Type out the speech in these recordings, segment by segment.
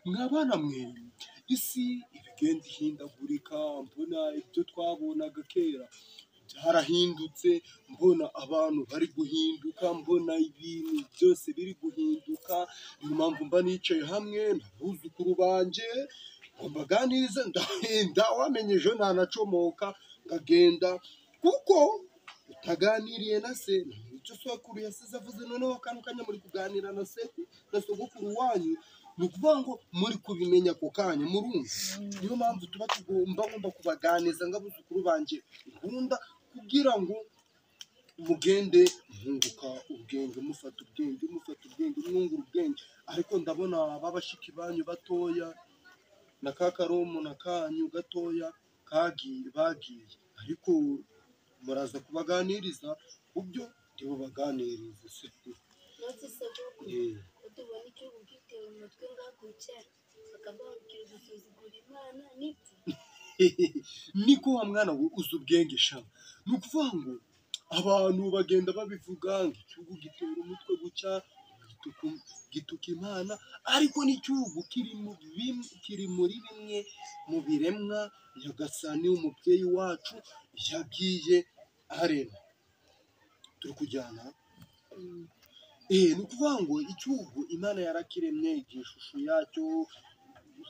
Mwabana mwe, isi ibigenda ihindagurika, mbona ibyo twabonaga kera byarahindutse, mbona abantu bari guhinduka, mbona ibintu byose biri guhinduka. Niyo mpamvu mba nicaye hamwe n'abuzukuru banjye ngo mbaganirize, ndawamenye ejo ntanacomoka nkagenda, kuko utaganiriye na se icyo sokuru yasize avuze. Noneho akantu kanya muri kuganira na seku na sogokuru wanyu, ni ukuvuga ngo muri kubimenya ako kanya murumva. Niyo mpamvu tuba tugomba ngomba kubaganiza nk'abuzukuru banjye nkunda, kugira ngo mugende mwunguka ubwenge, mufata ubwenge, mufata ubwenge, mwungura ubwenge. Ariko ndabona babashiki banyu batoya na ka karumuna kanyu gatoya kagiye bagiye, ariko muraza kubaganiriza ku byo ntibubaganirize se. Nonse sogokuru, Eh, ko tubona igihugu gitewe umutwe ngakuca, bakavuga ngo kiri gusuzugura Imana, nibyo? Niko wa mwana we, uzi ubwenge sha. Ni ukuvuga ngo abantu bagenda babivuga ngo igihugu gitera umutwe gucya, gituka Imana, ariko n'igihugu kiri muri bimwe mu biremwa Nyagasani umubyeyi wacu yagiye arema. Turi kujyana. Ni ukuvuga ngo igihugu Imana yarakiremye igihe ishusho yacyo.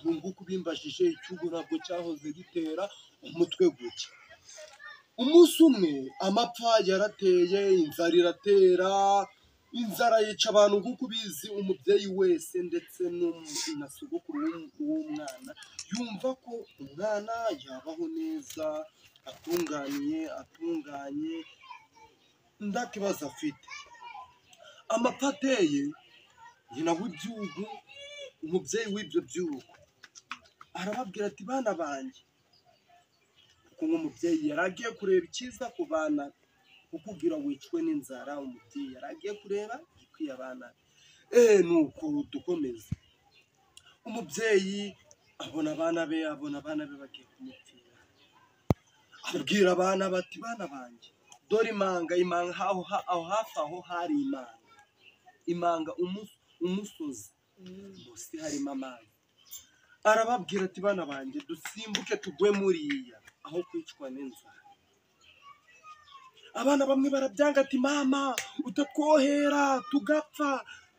Nguko ubimbajije, igihugu ntabwo cyahoze gitera umutwe gutya. Umunsi umwe amapfa yarateye, inzara iratera, inzara yica abantu. Nk'uko ubizi, umubyeyi wese ndetse na sogokuru w'umwana yumva ko umwana yabaho neza, atunganiye, atunganye, nta kibazo afite. Amapfa ateye, nyina w'ibyugu, umubyeyi w'ibyo byugu, arababwira ati: "Bana banjye," kuko nk'umubyeyi yari agiye kureba icyiza ku bana be, kukubwira wicwe n'inzara, umubyeyi yari agiye kureba igikwiye abana be. Nuko dukomeza. Umubyeyi abona abana be, abona abana be bagiye kumupfira, abwira abana bati: "Bana banjye, dore imanga." Imanga aho hafi aho hari imanga, imanga umusozi munsi harimo amazi. Arababwira ati: "Bana banjye, dusimbuke tugwe muriya aho kwicwa n'inzara." Abana bamwe barabyanga, ati: "Mama, utatwohera tugapfa,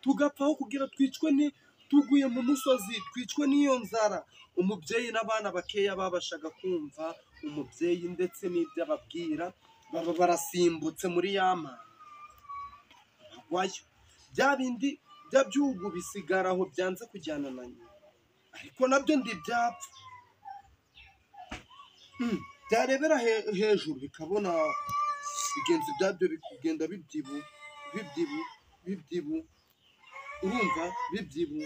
tugapfa aho kugira twicwe ni tuguye mu musozi, twicwe n'iyo nzara." Umubyeyi n'abana bakeya babashaga kumva umubyeyi ndetse n'ibyo ababwira, baba barasimbutse muri ya manga, bagwayo. Bya bindi bya byugu bisigara aho, byanze kujyana na nyina, ariko nabyo ntibyapfa. Byarebera hejuru bikabona bigenzi byabyo bikugenda bibyibu bibyibu bibyibu, urumva, bibyibu.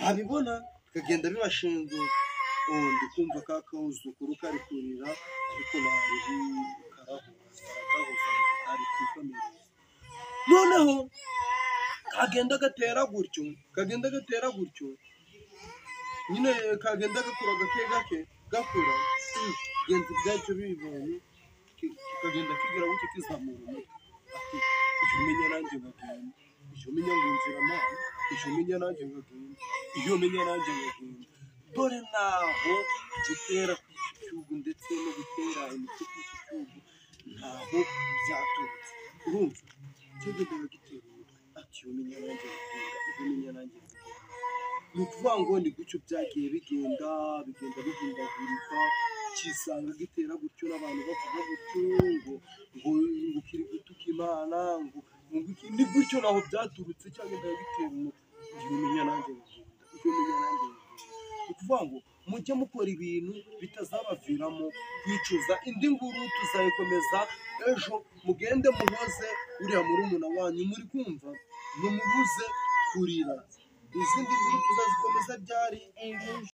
Babibona bikagenda bibashengura. Oh, ndi kumva ka kuzukuru kari kurira, ariko bari karahuza, baragahuza, kari kwikomereza. Noneho kagenda gatera gutyo, kagenda gatera gutyo nyine, kagenda gakura gake gake gakura. Bigenzi byacyo bibibonye, kikagenda kigira gutyo, kizamura umutwe, ati: "Iyo menya nanjye nkagenda, iyo menya ngumvira Mana, iyo menya nanjye nkagenda, iyo menya nanjye nkagenda." Dore naho gutera kw'iki gihugu ndetse no gutera imiti kw'iki gihugu ntaho byaturutse. Urumva cyagendaga gitera umutwe, ati: "Iyo menya nanjye nkagenda, iyo menya nanjye nkagenda." Ni ukuvuga ngo ni gutyo byagiye bigenda, bigenda bihindagurika, kisanga gitera gutyo n'abantu bavuga gutyo ngo kiri gutuka Imana, ngo iki. Ni gutyo naho byaturutse, cyagendaga gitera umutwe: "Iyo menya nanjye nkagenda, iyo menya nanjye nkagenda." Ni ukuvuga ngo mujye mukora ibintu bitazabaviramo kwicuza. Indi nkuru tuzayikomeza ejo. Mugende muhoze uriya murumuna wanyu, muri kumva, mumubuze kurira. Izindi nkuru tuzazikomeza ryari? Ejo.